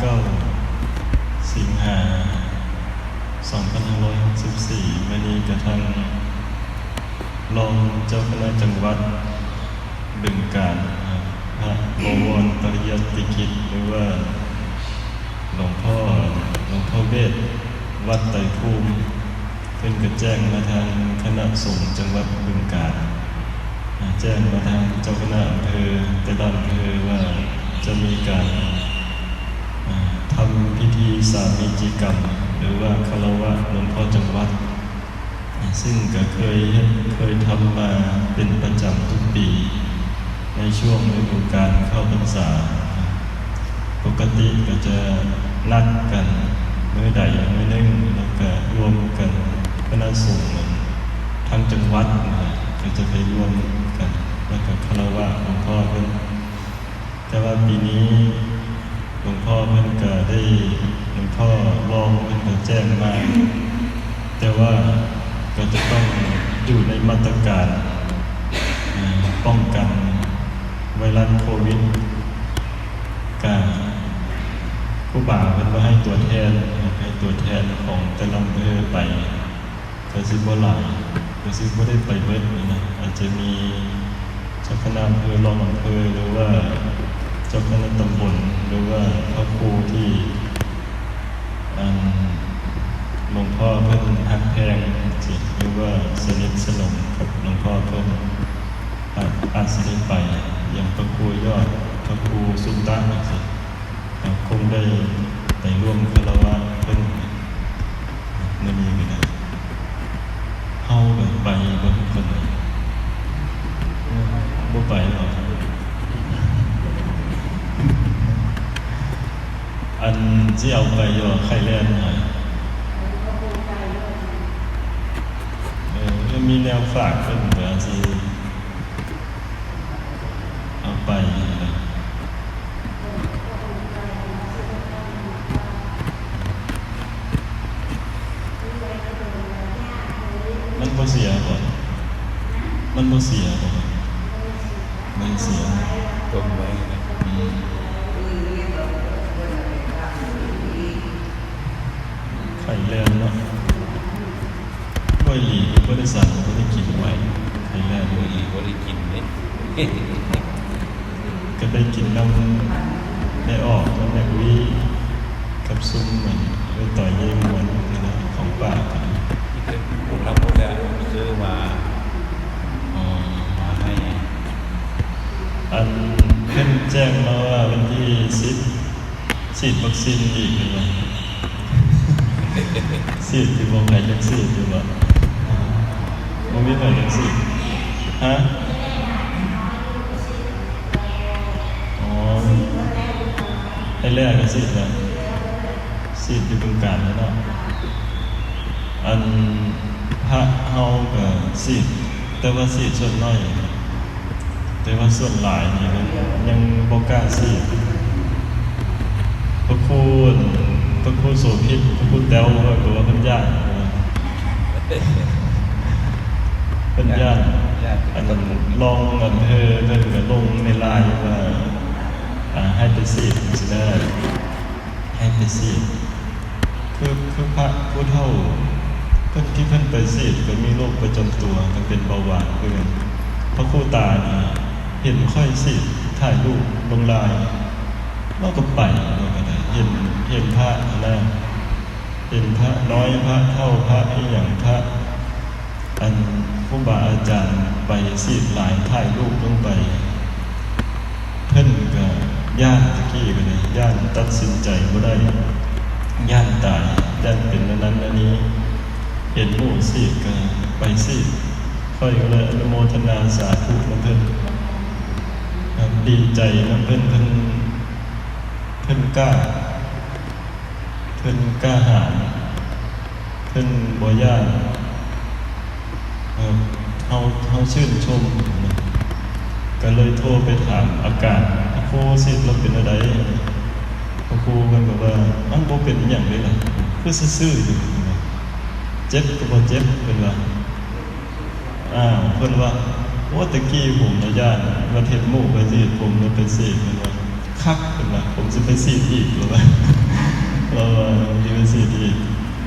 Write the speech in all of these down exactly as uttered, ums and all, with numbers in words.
เก้า สิงหา สองพันห้าร้อยหกสิบสี่ มื้อนี้กะทางรองเจ้าคณะจังหวัดบึงกาฬ พระบวรปริยัติกิจ หรือว่าหลวงพ่อ หลวงพ่อเวช วัดไตรภูมิ เพิ่นกะแจ้งมาทางคณะสงฆ์จังหวัดบึงกาฬ อ่า แจ้งมาทางเจ้าคณะอำเภอ แต่ละอำเภอว่าจะมีการ อ่า ทำพิธีสามีจิกรรม หรือว่าคารวะหลวงพ่อจังหวัด อ่า ซึ่งกะเคยเฮ็ด เคยทำมาเป็นประจำทุกปี ในช่วงฤดูกาลเข้าพรรษา ปกติกะจะนัดกันมื้อใดมื้อหนึ่ง แล้วกะรวมกันคณะสงฆ์ทั้งจังหวัดนะ กะจะไปรวมกัน แล้วกะคารวะหลวงพ่อเพิ่น แต่ว่าปีนี้หลวงพ่อเพิ่นกะได้ หลวงพ่อรองเพิ่นกะแจ้งมา แต่ว่ากะจะต้องอยู่ในมาตรการ อ่า ป้องกันไวรัสโควิด กะครูบาเพิ่นบ่ให้ตัวแทน ให้ตัวแทนของแต่ละอำเภอไป กะสิบ่หลาย กะสิบ่ได้ไปเบิดนะ อาจจะมีเจ้าคณะอำเภอ รองอำเภอ หรือว่าเจ้าคณะตำบล หรือว่าพระครูที่ อันหลวงพ่อเพิ่นฮักแพงจั่งซี้ หรือว่าสนิทสนมกับหลวงพ่อเพิ่น อาจ อาจสิได้ไป อย่างพระครูยอด พระครูสุตตะจั่งซี้ ก็คงได้ไปร่วมคารวะเพิ่นมื้อนี้ก็ได้ เฮาก็ไปเบิ่งคนใด บ่ไปหรอก อันสิเอาไปอยู่ ไข่แลนหน่อย เออ มันมีแนวฝากเพิ่นก็สิเอาไปนะ มันบ่เสียบ่ มันบ่เสียบ่ มันเสีย ต้มไว้นะ อืม ไข่แลนเนาะ บ่อีหลี บ่ได้สั่ง บ่ได้กินไว้ ไข่แลน บ่อีหลี บ่ได้กินเด้ ก็ได้กินนำแม่ออก นำแม่อุ้ย กับซุมมัน ไปต่อยยายม่วนนี่นะ ของป้า ที่เป็นผู้รับหมดแล้ว ซื้อมา อ๋อ มาให้ อันเพิ่นแจ้งมาว่าวันที่สิบ ฉีดวัคซีนอีกเพิ่นว่า ฉีดอยู่บ่ ไผอยากฉีดอยู่บ่ บ่มีไผอยากฉีด ฮะ อ๋อ ไอ้แรกก็ฉีดแล้ว ฉีดอยู่บึงกาฬแล้วเนาะ อันพระเฮาก็ฉีด แต่ว่าฉีดส่วนน้อย แต่ว่าส่วนหลายนี่ก็ยังบ่กล้าฉีด พระครู พระครูโสภิต พระครูแต้ว เพิ่นก็ว่าเพิ่นย้าน เพิ่นย้าน ย้าน อันรองอำเภอเพิ่นก็ลงในไลน์ว่า อ่า ให้ไปฉีดจั่งซี้นะ ให้ไปฉีด คือ คือพระผู้เฒ่า เพิ่นที่เพิ่นไปฉีดก็มีโรคประจำตัว ก็เป็นเบาหวานคือกัน พระครูตานี่เห็นข้อยฉีด ถ่ายรูปลงไลน์ ลาวก็ไป ลาวก็ได้ เห็น เห็นพระหั้นนะ เห็นพระน้อย พระเฒ่า พระอิหยัง พระ อันครูบาอาจารย์ไปฉีดหลาย ถ่ายรูปลงไป เพิ่นก็ย้าน ตะกี้ก็ได้ย้าน ตัดสินใจบ่ได้ ย้านตาย ย้านเป็นอันนั้นอันนี้ เห็นหมู่ฉีดก็ไปฉีด ข้อยก็เลยอนุโมทนาสาธุนำเพิ่น ครับ ดีใจนำเพิ่น เพิ่น เพิ่นกล้า เพิ่นกล้าหาญ เพิ่นบ่ย้าน เอ่อ เฮา เฮาชื่นชม ก็เลยโทรไปถามอาการ พระครูสิ ลาวเป็นแนวใด พระครูเพิ่นก็ว่า มันบ่เป็นอิหยังเด้ล่ะ คือซื่อๆอยู่ เจ็บก็บ่เจ็บ เพิ่นว่า อ้าว เพิ่นว่า โอ้ แต่กี้ผมน่ะย้าน ว่าเห็นหมู่ไปสิ ผมน่ะไปสิ เพิ่นว่า คัก เพิ่ ว่าผมสิไปฉีดอีก หรือว่า เราว่าผมสิไปฉีดอีก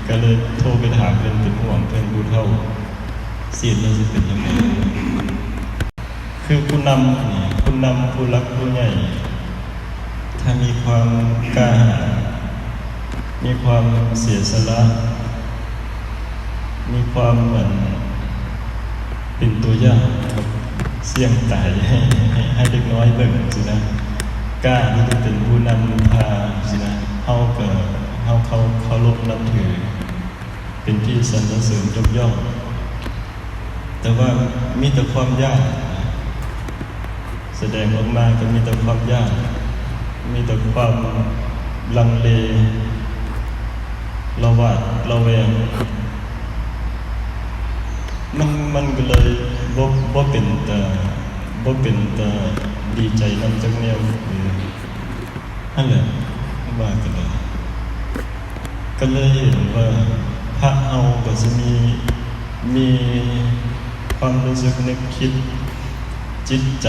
ก็เลยโทรไปถามเพิ่น เป็นห่วงเพิ่น ผู้เฒ่า ฉีดแล้วสิเป็นจั่งใด คือผู้นำนี่ ผู้นำ ผู้หลักผู้ใหญ่ ถ้ามีความกล้าหาญ มีความเสียสละ มีความเหมือนเป็นตัวอย่างครับ เสี่ยงตายให้ ให้ ให้เด็กน้อยเบิ่งสินะ กล้าที่จะเป็นผู้นำพาสินะ เฮาก็ เฮาเคา- เคารพนับถือ เป็นที่สรรเสริญยกย่อง แต่ว่ามีแต่ความย้าน แสดงออกมาก็มีแต่ความย้าน มีแต่ความลังเล ระหวาดระแวง มัน มันก็เลยบ่ บ่เป็นตา บ่เป็นตาดีใจนำจักแนว เออ นั่นแหละ ว่ากันเลย ก็เลยเห็นว่าพระเฮาก็สิมี มีความรู้สึกนึกคิด จิตใจ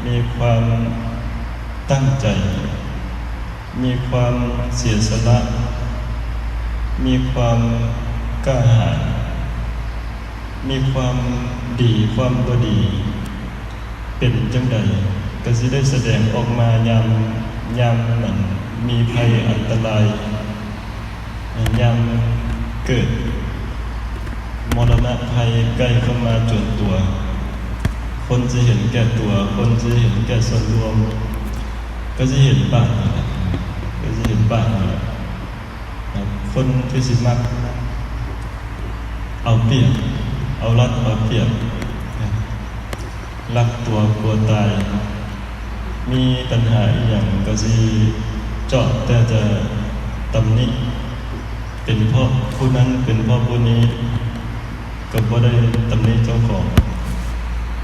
มีความตั้งใจ มีความเสียสละ มีความกล้าหาญ มีความดี ความบ่ดี เป็นจั่งใด ก็สิได้แสดงออกมายาม ยามมันมีภัยอันตราย ยามเกิดมรณะภัยใกล้เข้ามาจวนตัว คนสิเห็นแก่ตัว คนสิเห็นแก่ส่วนรวม ก็สิเห็นบ้างนี่แหละ ก็สิเห็นบ้างนี่แหละ ครับ คนที่สิมักเอาเปรียบ เอารัดเอาเปรียบ รักตัวกลัวตาย มีปัญหาอีหยังก็สิเจาะแต่จะตำหนิ เป็นเพราะผู้นั้น เป็นเพราะผู้นี้ ก็บ่ได้ตำหนิเจ้าของ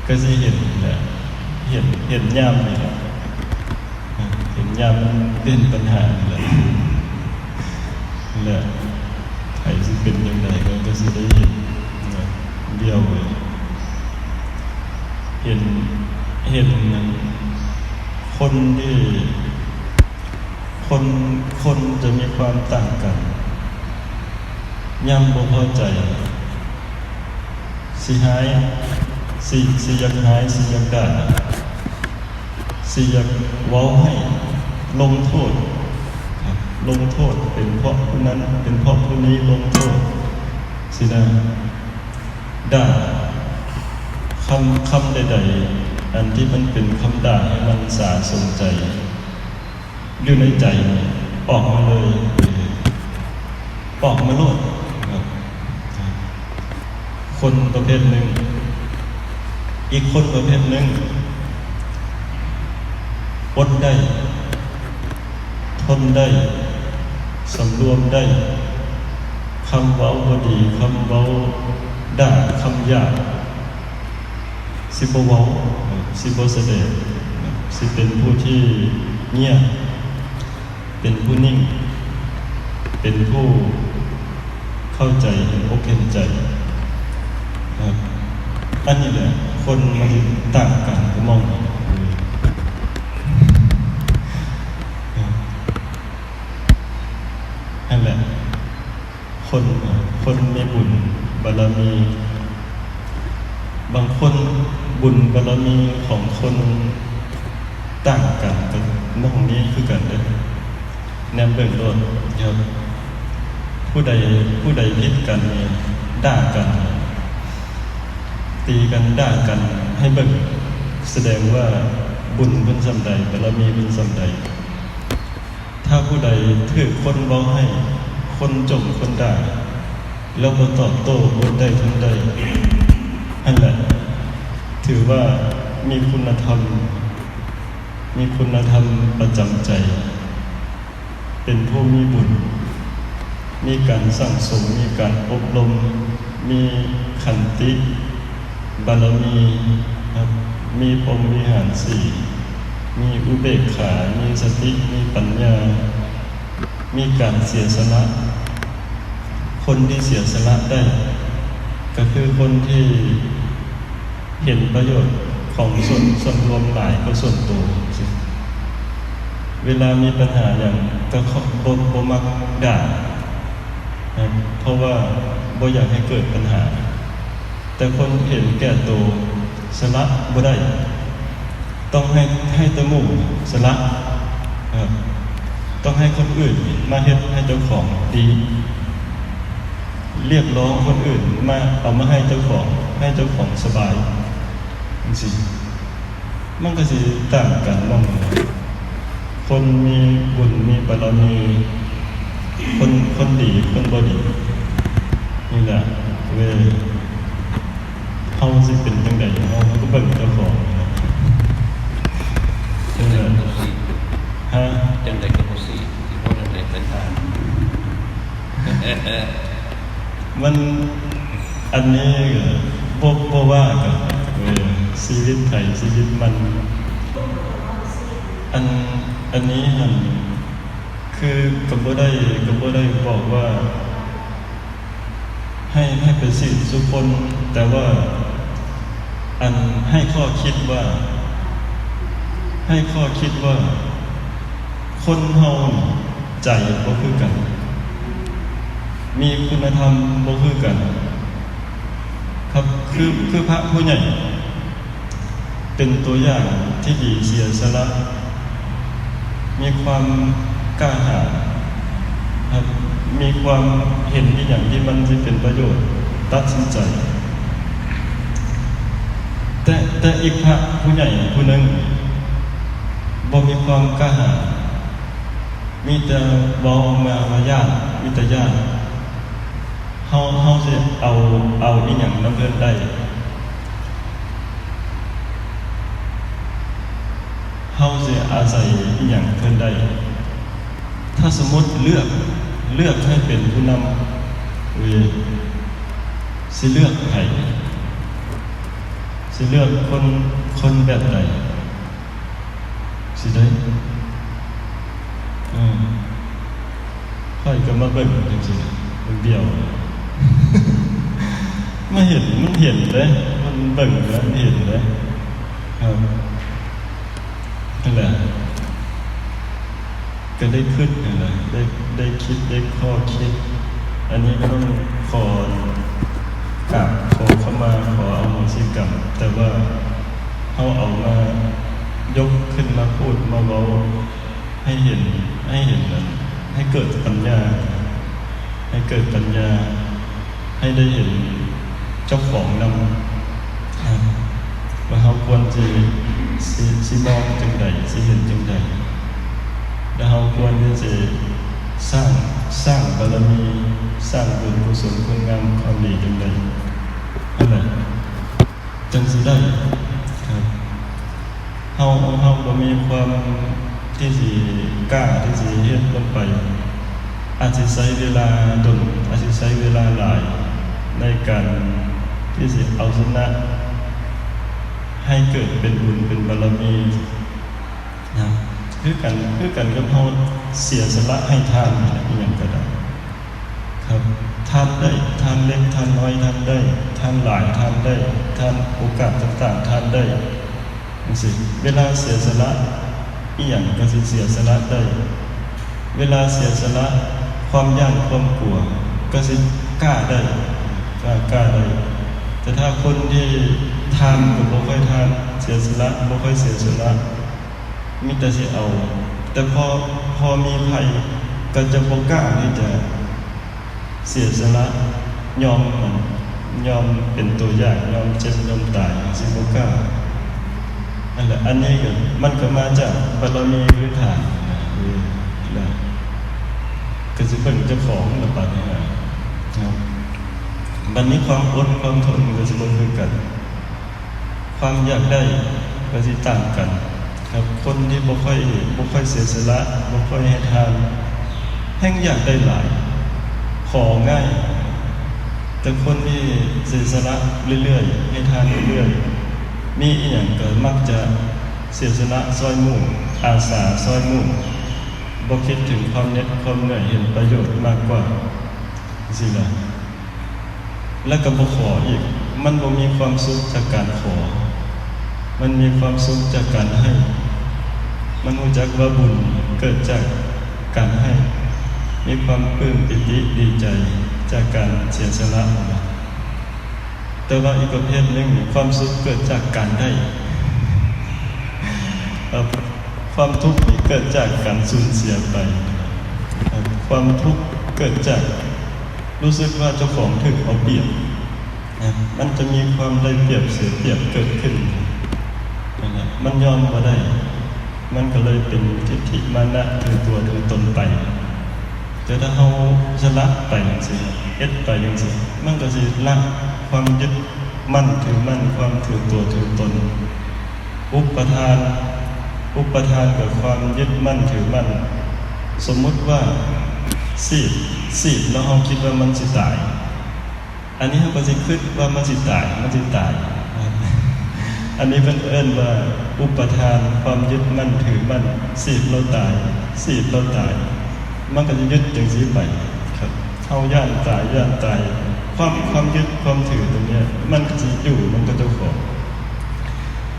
ก็สิเห็นแหละ เห็น เห็นยามนี่แหละ เห็นยามมันเป็นปัญหานี่แหละ และไผสิเป็นจั่งใดก็ ก็สิได้เห็นนะ เดียวเลย เห็น เห็นคนที่ คน คนจะมีความต่างกัน ยามบ่พอใจ สิหาย สิ สิอยากหาย สิอยากด่า สิอยากเว้าให้ลงโทษ ครับ ลงโทษ เป็นเพราะผู้นั้น เป็นเพราะผู้นี้ ลงโทษ สินะ ด่า คำ คำใดๆ อันที่มันเป็นคำด่าให้มันสาสมใจ อยู่ในใจนี่ ออกมาเลย ออกมาโลด ครับ คนประเภทหนึ่ง อีกคนประเภทหนึ่ง อดได้ ทนได้ สำรวมได้ คำเว้าบ่ดี คำเว้าด่า คำหยาบ สิบ่เว้า สิบ่แสดง สิเป็นผู้ที่เงียบ เป็นผู้นิ่ง เป็นผู้เข้าใจ เห็นอกเห็นใจ ครับ อันนี้แหละ คนมันต่างกันก็มอง ครับ นั่นแหละ คน คนมีบุญบารมี บางคนบุญบารมีของคนต่างกันกับหม่องนี้คือกันเด้อ แนมเบิ่งโลดครับ ผู้ใด ผู้ใดผิดกันนี่ ด่ากัน ตีกัน ด่ากัน ให้เบิ่ง แสดงว่าบุญเพิ่นส่ำใด บารมีเพิ่นส่ำใด ถ้าผู้ใดถืกคนเว้าให้ คนจ่มคนด่า แล้วบ่ตอบโต้ บ่ได้ทันใด นั่นแหละ ถือว่ามีคุณธรรม มีคุณธรรมประจำใจ เป็นผู้มีบุญ มีการสั่งสม มีการอบรม มีขันติ บารมีครับ มีพรหมวิหารสี่ มีอุเบกขา มีสติ มีปัญญา มีการเสียสละ คนที่เสียสละได้ ก็คือคนที่เห็นประโยชน์ของส่วน ส่วนรวมหลายกว่าส่วนตัว สิ เวลามีปัญหาอย่างก็บ่บ่มักด่าครับ เพราะว่าบ่อยากให้เกิดปัญหา แต่คนเห็นแก่ตัวสละบ่ได้ ต้องให้ให้แต่หมู่สละครับ ต้องให้คนอื่นมาเฮ็ดให้เจ้าของดี เรียกร้องคนอื่นมาเอามาให้เจ้าของ ให้เจ้าของสบายจังซี้ มันก็สิต่างกันหม่องนี้ คนมีบุญมีบารมี คนคนดีคนบ่ดี นี่แหละเว้ย เฮาสิเป็นจังใด๋ เฮาก็เบิ่งเจ้าของนี่แหละ จังใด๋ก็บ่สิ ฮะ จังใด๋ก็บ่สิ สิบ่จังใด๋เป็นทาง มัน อันนี้ก็บ่บ่ว่ากัน เออ ชีวิตไผชีวิตมัน อัน อันนี้หั่น คือก็บ่ได้ ก็บ่ได้บอกว่า ให้ ให้ไปสิสู่คน แต่ว่า อันให้ข้อคิดว่า ให้ข้อคิดว่า คนเฮานี่ใจบ่คือกัน มีคุณธรรมบ่คือกัน ครับ คือ คือพระผู้ใหญ่ เป็นตัวอย่างที่ดี เสียสละ มีความกล้าหาญครับ มีความเห็นในอย่างที่มันสิเป็นประโยชน์ ตัดสินใจ แต่ แต่อีกพระผู้ใหญ่ผู้หนึ่ง บ่มีความกล้าหาญ มีแต่เว้าออกมาว่าย้าน มีแต่ย้าน เฮา เฮาสิเอา เอาอีหยังนำเพิ่นได้ เฮาสิอาศัยอีหยังเพิ่นได้ ถ้าสมมุติเลือก เลือกให้เป็นผู้นำ เว้ย สิเลือกไผ สิเลือกคน คนแบบใด สิได้ อืม ข้อยก็มาเบิ่งจังซี้นะ เบิ่งเดี่ยว มาเห็น มันเห็นเด้ มันเบิ่งแล้วมันเห็นเด้ ครับ นั่นแหละ ก็ได้คิดนั่นแหละ ได้ ได้คิด ได้ข้อคิด อันนี้ก็ต้องขอกราบขอขมา ขออโหสิกรรม แต่ว่าเฮาเอามายกขึ้นมาพูดมาเว้า ให้เห็น ให้เห็นนั่น ให้เกิดปัญญา ให้เกิดปัญญา ให้ได้เห็นเจ้าของนำ ว่าเฮาควรสิ สิ สิมองจังใด สิเห็นจังใด แล้วเฮาควรที่สิสร้าง สร้างบารมี สร้างบุญกุศลคุณงามความดีจังใด นั่นแหละ จังสิได้ ครับ เฮา เฮาบ่มีความที่สิกล้าที่สิเฮ็ดลงไป อาจสิใช้เวลาดน อาจสิใช้เวลาหลายในการที่สิเอาชนะ ให้เกิดเป็นบุญเป็นบารมีนะ คือกัน คือกันกับเฮาเสียสละให้ทานนี่แหละ อิหยังก็ได้ ครับ ทานได้ ทานเล็ก ทานน้อย ทานได้ ทานหลาย ทานได้ ทานโอกาสต่างๆ ทานได้ จังซี้ เวลาเสียสละ อิหยังก็สิเสียสละได้ เวลาเสียสละ ความย้านความกลัว ก็สิกล้าได้ กล้า กล้าได้ แต่ถ้าคนที่ทานก็บ่ค่อยทาน เสียสละบ่ค่อยเสียสละ มีแต่สิเอา แต่พอ พอมีภัย ก็จะบ่กล้าที่จะ เสียสละ ยอม ยอมเป็นตัวอย่าง ยอมเจ็บ ยอมตาย สิบ่กล้า นั่นแหละ อันนี้ก็ มันก็มาจากบารมีพื้นฐานนะ เออ แล้วก็สิเบิ่งเจ้าของละบัดนี้นะ ครับ บัดนี้ความอดความทนก็สิบ่คือกัน ความอยากได้ก็สิต่างกัน ครับ คนที่บ่ค่อย บ่ค่อยเสียสละ บ่ค่อยให้ทาน แฮ่งอยากได้หลาย ของ่าย แต่คนที่เสียสละเรื่อยๆ ให้ทานเรื่อยๆ มีอิหยังก็มักจะเสียสละซ่อยหมู่ อาสาซ่อยหมู่ บ่คิดถึงความเหน็ดความเหนื่อย เห็นประโยชน์มากกว่า จังซี้นะ แล้วก็บ่ขออีก มันบ่มีความสุขจากการขอ มันมีความสุขจากการให้ มันรู้จักว่าบุญเกิดจากการให้ มีความปลื้มปีติดีใจจากการเสียสละ แต่ว่าอีกประเภทหนึ่งนี่ความสุขเกิดจากการได้ ครับ ความทุกข์นี่เกิดจากการสูญเสียไป ครับ ความทุกข์เกิดจากรู้สึกว่าเจ้าของถูกเอาเปรียบ นะ มันจะมีความได้เปรียบเสียเปรียบเกิดขึ้น นั่นแหละ มันยอมบ่ได้ มันก็เลยเป็นทิฏฐิมานะถือตัวถือตนไป แต่ถ้าเฮาสละไปจังซี้ เฮ็ดไปจังซี้ มันก็สิละความยึดมั่นถือมั่น ความถือตัวถือตน อุปาทาน อุปาทานกับความยึดมั่นถือมั่น สมมุติว่าซีด ซีดแล้วเฮาคิดว่ามันสิตาย อันนี้เฮาก็สิคิดว่ามันสิตาย มันสิตาย อันนี้เพิ่นเอิ้นว่าอุปาทาน ความยึดมั่นถือมั่น ซีดแล้วตาย ซีดแล้วตาย มันก็จะยึดจังซี้ไป ครับ เฮาย้านตาย ย้านตาย ความ ความยึดความถือตรงเนี้ย มันก็สิอยู่นำกับเจ้าของ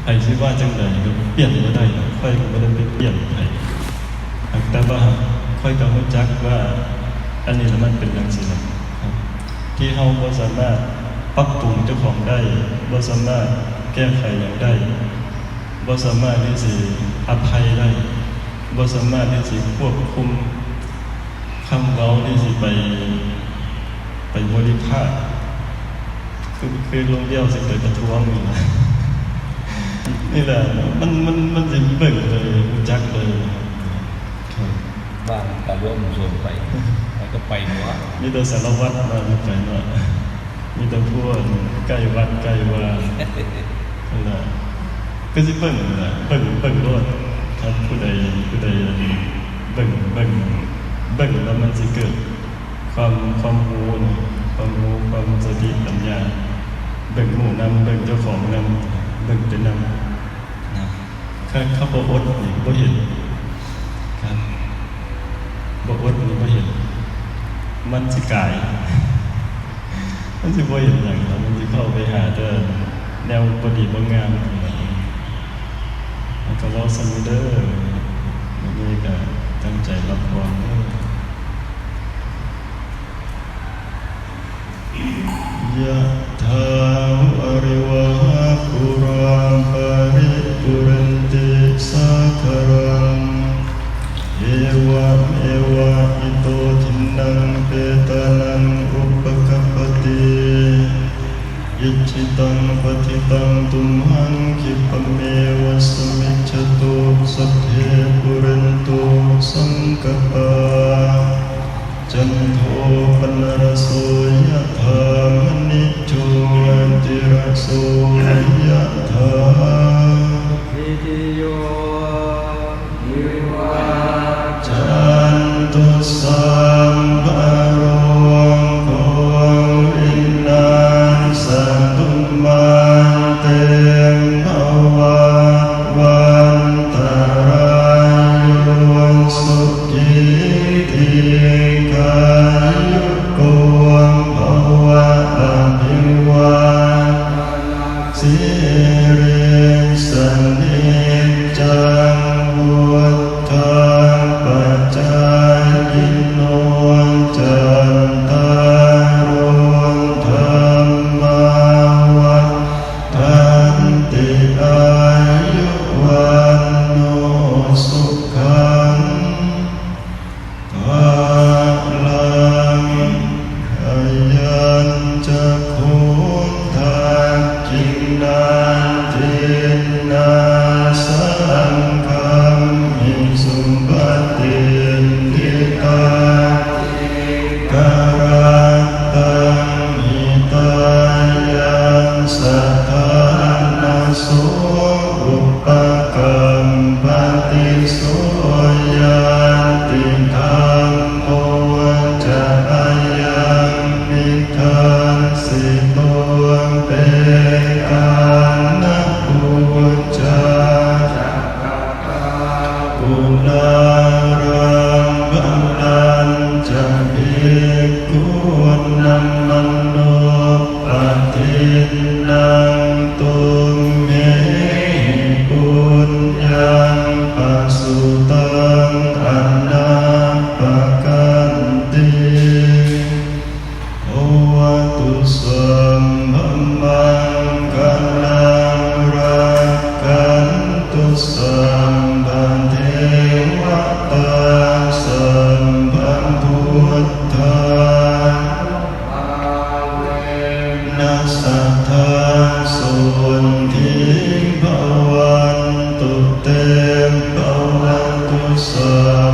ไผสิว่าจังใดก็เปลี่ยนบ่ได้ดอก ข้อยก็บ่ได้ไปเปลี่ยนไผ แต่ว่าข้อยก็รู้จักว่าอันนี้ละมันเป็นจังซี้ล่ะ ครับ ที่เฮาบ่สามารถปรับปรุงเจ้าของได้ บ่สามารถแก้ไขหยังได้ บ่สามารถที่สิอภัยได้ บ่สามารถที่สิควบคุมคำเว้าที่สิไป ไปบริภาค คือ คือลงเดียวสิไปประท้วงนี่ล่ะ นี่แหละ มัน มัน มันสิเบิ่งเลย รู้จักเลย ครับ บ้านกะร่วมส่วนไป แล้วก็ไปหัว มีแต่สารวัตรมาอยู่ไปเนาะ มีแต่พวกใกล้วัดใกล้วา นั่นแหละ ก็สิเบิ่งนั่นแหละ เบิ่ง เบิ่งโลด ครับ ผู้ใด ผู้ใดเบิ่ง เบิ่ง เบิ่งแล้วมันสิเกิดความ ความรู้นี่ ความรู้ ความสติปัญญา เบิ่งหมู่นำ เบิ่งเจ้าของนำ เบิ่งไปนำ นะ คัน คันบ่อดนี่บ่เห็น ครับ บ่อดนี่บ่เห็น มันสิกาย มันสิบ่เห็นหยังแล้ว มันสิเข้าไปหาแต่แนวบ่ดีบ่งาม แล้วก็เว้าซั่นเด้อ มื้อนี้ก็ตั้งใจรับพรเด้อ ยะถา วะริวะหา ปูรา ปาริปูเรนติ สาคารัง เอวะเมวะ อิโต ทินนัง เปตานัง อุปะกัปปติ อิจฉิตัง ปัตถิตัง ตุมหัง ขิปปะเมวะ สะมิจฉตุ สัพเพ ปูเรนตุ สังกัปปา จันโท ปนรโส ยะถา มะณิโช ติระโส ยะถา สิติโย วิวัจจันตุ สัพพะโรโค วินัสสะตุ มาเต ภะวัตวันตะราโย สุขี ทีฆายุโก ภะวะ อะภิวาทะนะ สีลิสสะเนจจัง วุฑฒา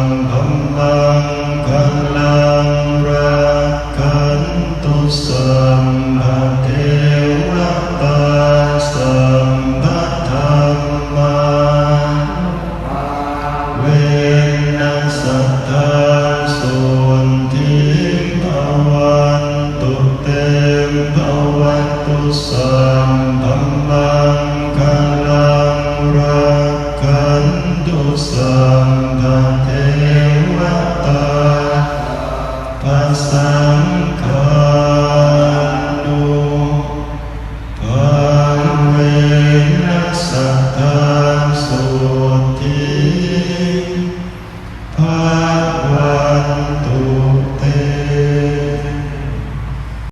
Sabbamaṅgalaṃ rakkhantu sabbadevatā, sabbadhammānubhāvena sadā sotthī bhavantu te. Bhavatu sabbamaṅgalaṃ, rakkhantu sabbadevatā, sabbasaṅghānubhāvena sadā sotthī bhavantu